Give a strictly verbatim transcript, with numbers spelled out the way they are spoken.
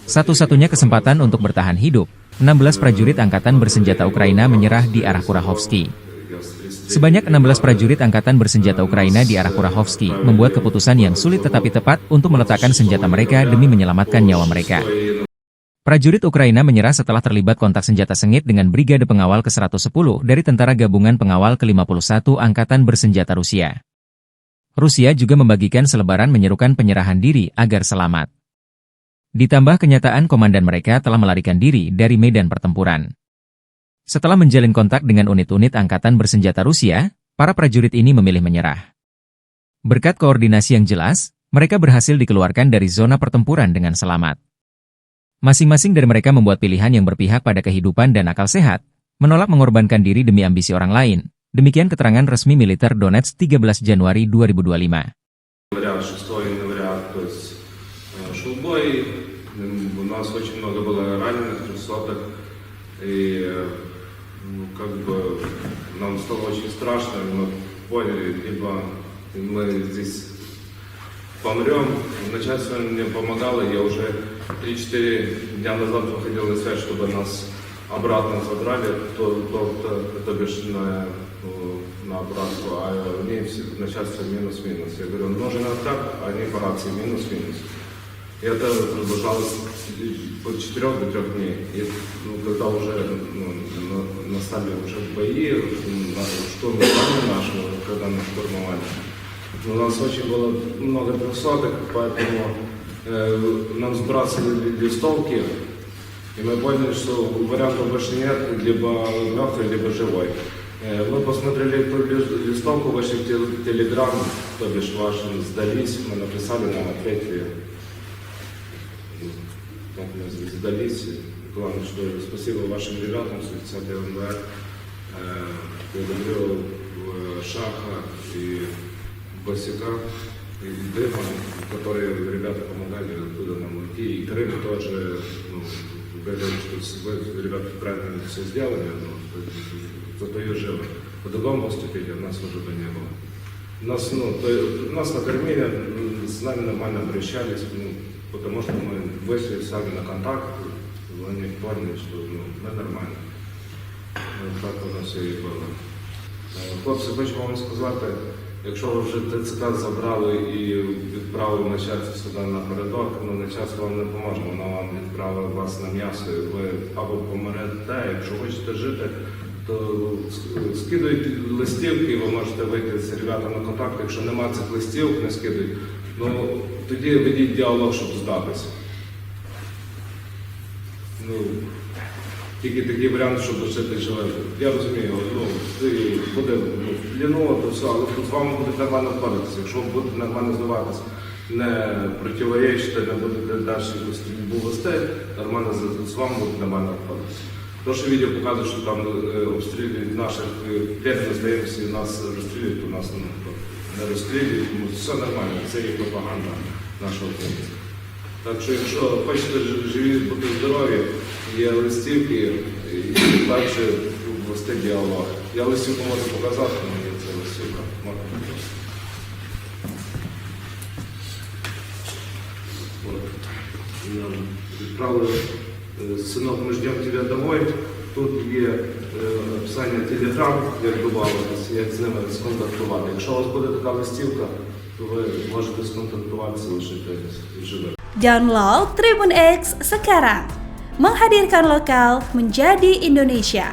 Satu-satunya kesempatan untuk bertahan hidup, enam belas prajurit angkatan bersenjata Ukraina menyerah di arah Kurahovsky. Sebanyak enam belas prajurit angkatan bersenjata Ukraina di arah Kurahovsky membuat keputusan yang sulit tetapi tepat untuk meletakkan senjata mereka demi menyelamatkan nyawa mereka. Prajurit Ukraina menyerah setelah terlibat kontak senjata sengit dengan Brigade Pengawal ke seratus sepuluh dari Tentara Gabungan Pengawal ke lima puluh satu Angkatan Bersenjata Rusia. Rusia juga membagikan selebaran menyerukan penyerahan diri agar selamat. Ditambah kenyataan komandan mereka telah melarikan diri dari medan pertempuran. Setelah menjalin kontak dengan unit-unit angkatan bersenjata Rusia, para prajurit ini memilih menyerah. Berkat koordinasi yang jelas, mereka berhasil dikeluarkan dari zona pertempuran dengan selamat. Masing-masing dari mereka membuat pilihan yang berpihak pada kehidupan dan akal sehat, menolak mengorbankan diri demi ambisi orang lain. Demikian keterangan resmi militer Donetsk tiga belas Januari dua ribu dua puluh lima. Говорят, шестой января, то есть э, шел бой, м, у нас очень много было раненых, трёхсотых, и э, ну, как бы нам стало очень страшно, и мы поняли, либо мы здесь помрём. Начальство мне помогало, я уже три-четыре дня назад выходил на связь, чтобы нас обратно забрали, то, то, то, то бишь на, э, на обратку, а мне все начальство минус-минус. Я говорю, нужен откат, а они по рации минус-минус. И это продолжалось от четырех до трех дней. И ну, когда уже ну, на- настали уже бои, м, на- штурм нашего, когда нас штурмовали, у нас очень было много трёхсотых, поэтому э, нам сбрасывали листовки, и мы поняли, что вариантов больше нет, либо мертвый, либо живой. Э, Мы посмотрели эту лис- листовку, вышли в тел- Телеграм, то бишь ваши сдались, мы написали, нам ответили. Как мы сдались. Главное, что спасибо вашим ребятам, с тридцатого января. Э, Благодарю э, Шаха и Босика, и Дыма, которые ребята помогали оттуда нам уйти. И Крым тоже, ну, говорил, что с- вы, ребята правильно все сделали, но зато и живы. По-другому поступили, у нас уже бы не было. Нас, ну, то, нас накормили, м, с нами нормально обращались, ну, потому что мы вышли сами на контакт, они поняли, что ну, мы нормально. Е, Так воно все і було. Е, Хлопці, хочу вам сказати, якщо ви вже Т Ц К забрали і відправили начальство сюди напередок, ну начальство вам не поможе, воно вам відправить вас на м'ясо, і ви або помрете, якщо хочете жити, то с- скидуйте листівки, ви можете вийти з ребятами на контакт, якщо нема цих листівок, не скидуйте, ну тоді ведіть діалог, щоб здатися. Ну, тільки такий варіант, щоб лишити живим. Я розумію, ну, ти буде ну, ліново, то все, але тут з вами будуть нормально обходитися. Якщо ви будете нормально здаватись, не противоречити, не будете далі якусь стрільбу вести, нормально з, з вами будуть нормально обходитися. То, що відео показує, що там е, обстрілюють наших, е, п'ять здаємося, і нас розстрілюють, то нас ну, не розстрілюють, тому все нормально, це є пропаганда нашого українця. Так що, якщо хочете ж- живі бути здорові, є листівки і далі вести діалог. Я листівку можу показати, але є це листівка. Можна показати. От. Нам відправили е, синок, ми ждемо тебе домой. Тут є е, описання телеграм, як добавитися, як з ними сконтактувати. Якщо у вас буде така листівка, то ви можете сконтактуватися лише живе. Download Tribun X sekarang. Menghadirkan lokal menjadi Indonesia.